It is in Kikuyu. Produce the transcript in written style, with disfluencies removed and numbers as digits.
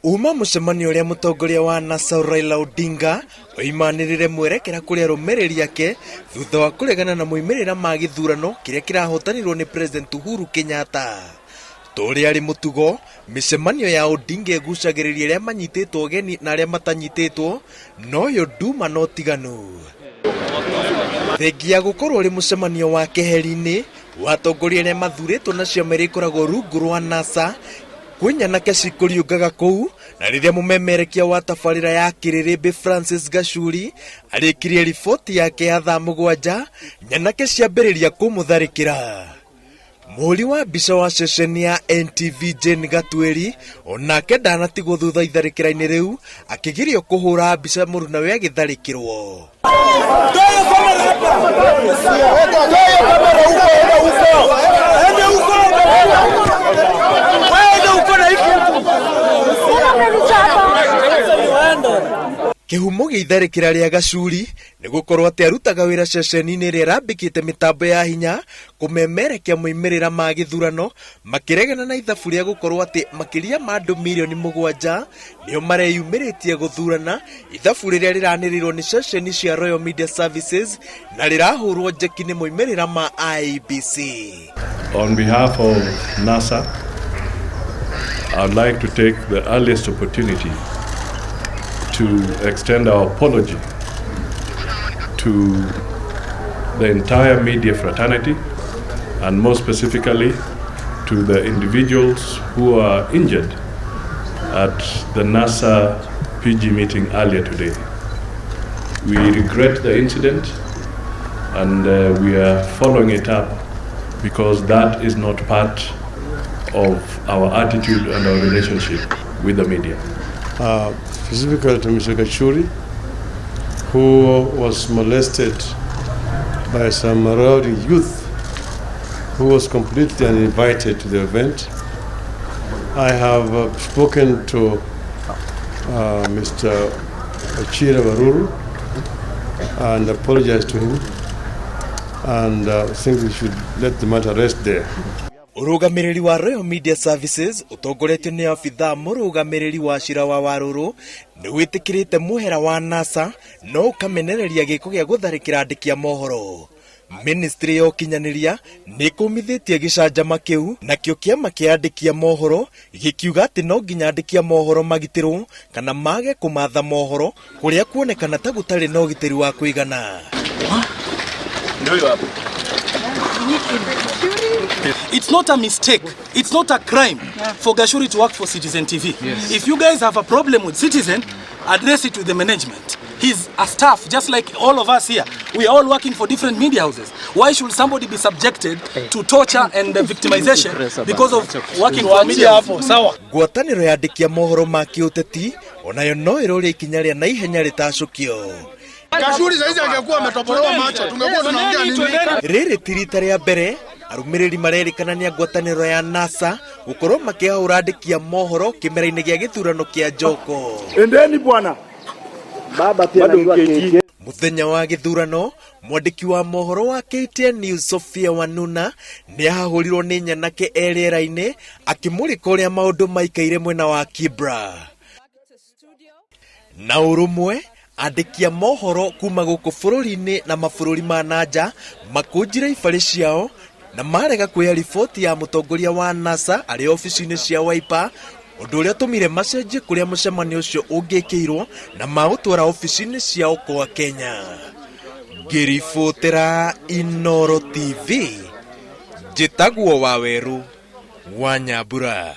Uma mũcemanio ũrĩa mũtongoria wa NASA Raila Odinga oimanĩrĩre mwerekera kũrĩ arũmĩrĩri ake thutha wa kũregana na moimĩrĩra ma gĩthurano kĩrĩa kĩrahotanirwo nĩ President Uhuru Kenyatta. Ta ũrĩa arĩ mũtugo, mĩcemanio ya Odinga ĩgucagĩrĩria arĩa manyitĩtwo ũgeni na arĩa matanyitĩtwo, no ũyũ nduma na ũtiganu. Thengia gũkorwo ũrĩ mũcemanio wa keheri-inĩ wa atongoria arĩa mathurĩtwo na ciama iria ikoragwo rungu rwa NASA, kwĩ nyanake cikũriũngaga kũu, na rĩrĩa mũmemerekia wa tabarĩra ya Kĩrĩrĩmbĩ Francis Gacuri arĩkirie riboti yake ya thaa 7, nyanake ciambĩrĩria kũmũtharĩkĩra. Mũhũri wa mbica wa ceceni ya NTV Jane Gatuĩri onake ndanatigwo thutha itharĩkĩra-inĩ rĩu akĩgirio kũhũra mbica mũrunawe agĩtharĩkĩrwo. Kĩhumo gĩa itharĩkĩra rĩa Gacuri nĩ gũkorwo atĩ arutaga wĩra ceceni-inĩ ĩrĩa ĩrambĩkĩte mĩtambo ya hinya kũmemerekia moimĩrĩra ma gĩthurano makĩregana na ithabu rĩa gũkorwo atĩ makĩria ma andũ mirioni 7 nĩo mareyumĩrĩtie gũthurana, ithabu rĩrĩa rĩranĩrĩirwo nĩ ceceni cia Royal Media Services na rĩrahũrwo njeki nĩ moimĩrĩra ma IEBC. On behalf of NASA, I'd like to take the earliest opportunity to extend our apology to the entire media fraternity and more specifically to the individuals who are injured at the NASA PG meeting earlier today. We regret the incident and we are following it up because that is not part of our attitude and our relationship with the media. Specifically to Mr. Gachuri, who was molested by some rowdy youth who was completely uninvited to the event. I have spoken to Mr. Achira Waruru and apologized to him, and think we should let the matter rest there. Ũrũgamĩrĩri wa Royal Media Services ũtongoretio nĩ abithaa mũrũgamĩrĩri wa cira wa Warũrũ nĩ wĩtĩkĩrĩte mũhera wa NASA no ũkamenereria gĩko gĩa gũtharĩkĩra andĩki a mohoro. Ministry ya ũkinyanĩria nĩ ĩkũmithĩtie gĩcanjama kĩu, nakĩo kĩama kĩa andĩki a mohoro gĩkiuga atĩ no nginya andĩki a mohoro magitĩrwo kana mage kũmatha mohoro kũrĩa kuonekana ta gũtarĩ na ũgitĩri wa kũigana. It's not a mistake. It's not a crime for Gashuri to work for Citizen TV. Yes. If you guys have a problem with Citizen, address it with the management. He's a staff, just like all of us here. We are all working for different media houses. Why should somebody be subjected to torture and victimization because of working for media houses? Sawa. Ngwatanĩro ya andĩki a mohoro ma kĩũteti onayo no ĩrũrie ikinya rĩa naihenya rĩtacũkio. Gachuri saizi angekuwa ametobolewa macho, tungekuwa tunaongea nini? Rĩrĩ ti rita rĩa mbere arũmĩrĩri marerĩkana nĩ a ngwatanĩro ya NASA gũkorwo makĩhahũra andĩki a mohoro kĩmera-inĩ gĩa gĩthurano kĩa Njoko. Endeni bwana. Baba pia Bado najua mketi. KTN. Mũthenya wa gĩthurano, mwandĩki wa mohoro wa KTN News Sophia Wanuna nĩ ahahũrirwo nĩ nyanake e rĩera-inĩ akĩmũrĩka ũrĩa maũndũ maikaire mwena wa Kibra. Na ũrũmwe, andĩki a mohoro kuma gũkũ bũrũri-inĩ na mabũrũri ma nanja makũnjire ibarĩ ciao na marega kuoya riboti ya mũtongoria wa NASA arĩ obici-inĩ cia Wiper, ũndũ ũrĩa ũtũmire macenjie kũrĩa mũcemanio ũcio ũngĩkĩirwo na maũtwara obici-inĩ ciao kwa Kenya. Ngĩribotera Inooro TV, njĩtagwo Wawerũ wa Nyambura.